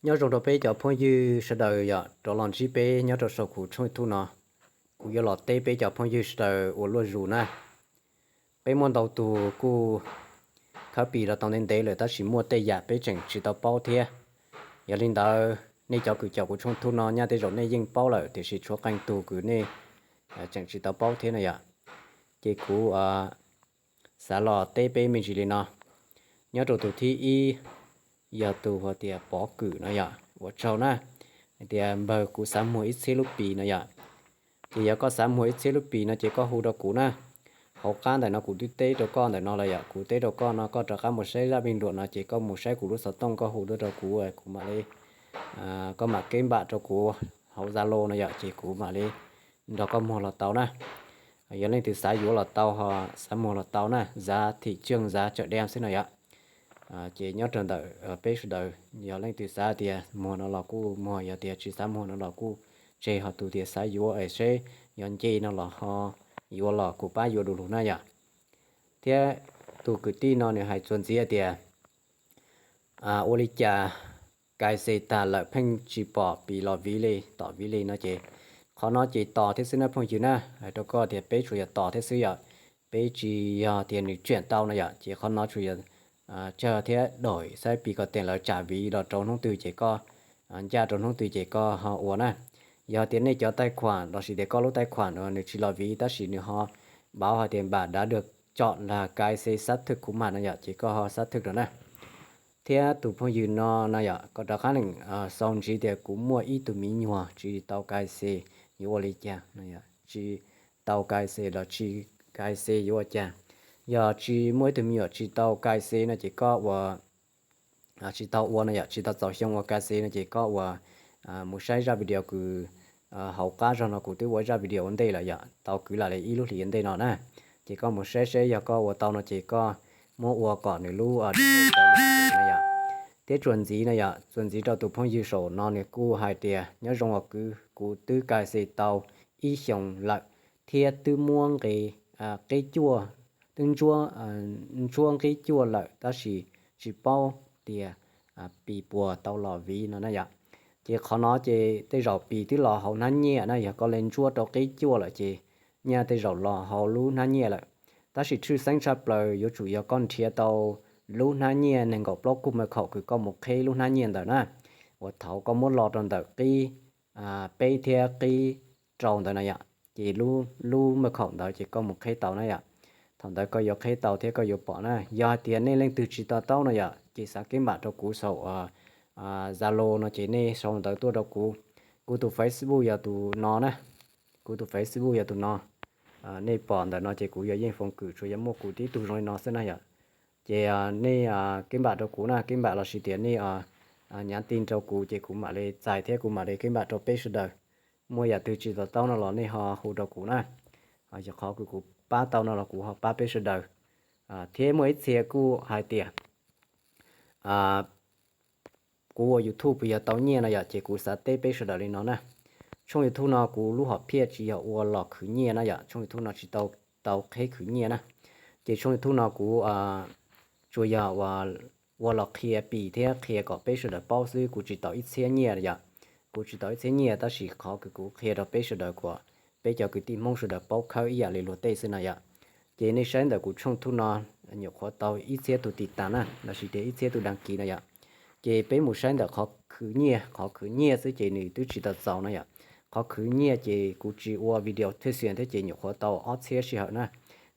Nyob zoo rau peb cov phooj ywg sawv daws yom, rov los ntsib peb nyob rau saum kuv tshooj YouTube no. Kuv yuav los teb peb cov phooj ywg sawv daws ua luaj zus na. Peb muaj ntau tus kuj khawb pis los tau ntev ntev lawm tab sis muaj tej yam peb tseem tsis tau paub thiab. Yog li ntawd nej cov kws caum kuv tshooj YouTube no nyaj tej zaum nej yeej paub lawm tiam sis tshuav qee tus kws nej tseem tsis tau paub thiab no yom. Ces kuv xav los teb peb me ntsis li no. Nyob rau tus thib ib yog tus hais tias Pov Kwm no yom, ua tsaug na, hais tias npawg kuv xav muag ib txhiab lub pis no yom. Ces yog koj xav muag ib txhiab lub pis no ces koj hu rau kuv na. Hauv qab ntawm no kuv twb teb rau koj ntawm no lawm yom, kuv teb rau koj no koj rov qab mus saib zaj pij nruam no ces koj mus saib kuv lub xov tooj koj hu tuaj rau kuv, kuv mam li, koj mam keb npam rau kuv hauv Zalo no yom, ces kuv mam li nrog koj muag los tau na. Yog leej twg xav yuav los tau ho xav muag los tau na, giá thị trường giá chợ đen xwb no yom. Ces nyob rau ntawm peb sawv daws, yog leej twg xav tias muag no los kuj muag, yog tias tsis xav muag no los kuj tseg, ho tus tias xav yuav es seb yuav nce no los ho yuav los kuv pab yuav du lug na yom. Thiab tus kwv tij no nws hais txuas ntxiv tias ua li cas kai xe tag lawm pheej tsis pom pis los viv li tom viv li no ces qhov no ces tos thiab xwb na phooj ywg na, hais rau koj tias peb tsuas yog tos thiab xwb yom, peb tsis yog tias nws tseem tau no yom, ces qhov no tsuas yog tsawg thiab dawm saib pis kom teem lawv tsam viv los rau hnub twg ces koj ncaj rau hnub twg ces koj ho ua na. Yog tias nej cov taij khuam lossis tias koj lub taij khuam nws tsis los viv tab sis nws ho npauv hais tias npam dav dwg tsom lag kai xe sab thwj khuv mag no yom, ces koj ho sab thwj rau na. Thiab tus phooj ywg no no yom, koj rov qab leem xaus ntsis tias kuv muaj ib tug miv nyuag tsis tau kai xe, yuav ua li cas no yom, tsis tau kai xe los tsis kai xe yuav ua cas. Yog tsis muaj ib tug me nyuam tsis tau kai xe no ces koj ua tsis tau ua no yom, tsis tau txaus xyoo ua kai xe no ces koj ua mus saib zaj video kws hauv qab zog no kuv twb ua zaj video ua ntej lawm yom, tau kwv lam li ib lub hlis ua ntej no na. Ces koj mus saib seb yog koj ua tau no ces koj muab ua kom nws lub no yom. Thiab txuas ntxiv no yom, txuas ntxiv rau tus phooj ywg saum no nws kuj hais tias nyob zoo os kwv, kuv twb kai xe tau ib xyoos lawm thiab twb muab nqe qeb cuaj, twb ntsuab nqeb cuaj lawm tab sis tsis paub tias pis puas tau los viv no na yom. Ces qhov no ces tej zaum pis twb los hauv hnab nyiaj na, yog koj li ntsuab rau qeb cuaj lawm ces nyaj tej zaum los hauv lub hnab nyiaj lawm. Tab sis tshwj xeeb tshaj plaws yuav tsum yog koj nrhiav tau lub hnab nyiaj nees nkaum plaub kuj me khaum kws koj mus qheb lub hnab nyiaj ntawd na, uas thaum koj muab lo rau ntawm qib peb thiab qib rau ntawd na yom, ces lub me khaum ntawd ces koj mus qheb tau na yom. Thaum ntawd koj yuav qheb tau thiab koj yuav pom na. Yog hais tias nej leej twg tsis to taub no yom, ces xav keb npam rau kuv saum Zalo no ces nej sau ntawv tuaj rau kuv. Kuv tus Facebook yog tus no na, kuv tus Facebook yog tus no. Nej pom ntawm no ces kuv yog Yeej Foom Kwm, tsuas yog muaj kuv tib tug zoo li no xwb na yom. Ces nej keb npam rau kuv na, keb npam lossis tias nej nyav ti rau kuv ces kuv mam li txais thiab kuv mam li keb npam rau peb sawv daws. Muaj yam twg tsis to taub no los nej ho hu rau kuv na. Yog qhov kws kuv pab tau no los kuv ho pab peb sawv daws. Thiab muaj ib txhia kuj hais tias kuv ua YouTube puas yog tau nyiaj no yom, ces kuv xav teb peb sawv daws li no na. Tshooj YouTube no kuv lub hom phiaj tsis yog ua los khwv nyiaj na yom, tshooj YouTube no tsis tau, tau qheb khwv nyiaj na. Ces tshooj YouTube no kuv tsuas yog ua los qhia pis thiab qhia kom peb sawv daws paub xwb, kuv tsis tau ib txhiab nyiaj yom. Kuv tsis tau ib txhiab nyiaj tab sis qhov kws kuv qhia rau peb sawv daws kom peb cov kwv tij Hmoob sawv daws paub khawb ib yam li luag tej xwb no yom. Ces nej saib ntawm kuv tshooj YouTube no nyuam qhuav tau ib txhiab tus tiv tas na, lossis tias ib txhiab tus dag kis no yom. Ces peb mus saib ntawm qhov khwv nyiaj, qhov khwv nyiaj xwb ces nws twb tsis tau txaus no yom. Qhov khwv nyiaj ces kuv tsis ua video thwj xias thiab ces nyuam qhuav tau ob txhiab sij hawm na.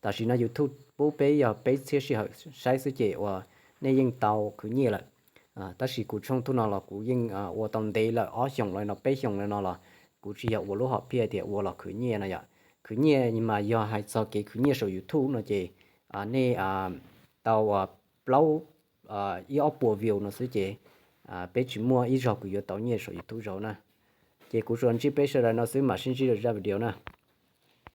Tam sim no YouTube pub peb yog peb txhiab sij hawm saib xwb ces uas nej yeej tau khwv nyiaj lawm. Tab sis kuv tshooj YouTube no los kuv yeej ua tau ntev lawm, ob xyoos li no peb xyoos li no los kuv tsis yog ua lub hom phiaj tias ua los khwv nyiaj no yom. Khwv nyiaj mas yog hais txog kev khwv nyiaj saum YouTube no ces nej tau plaub, ib ob puas view no xwb ces peb tsis muaj ib zaug kws yuav tau nyiaj saum YouTube zaum na. Ces kuv tsuas ntsib peb sawv daws no xwb, mam sib ntsib rau zaj video na.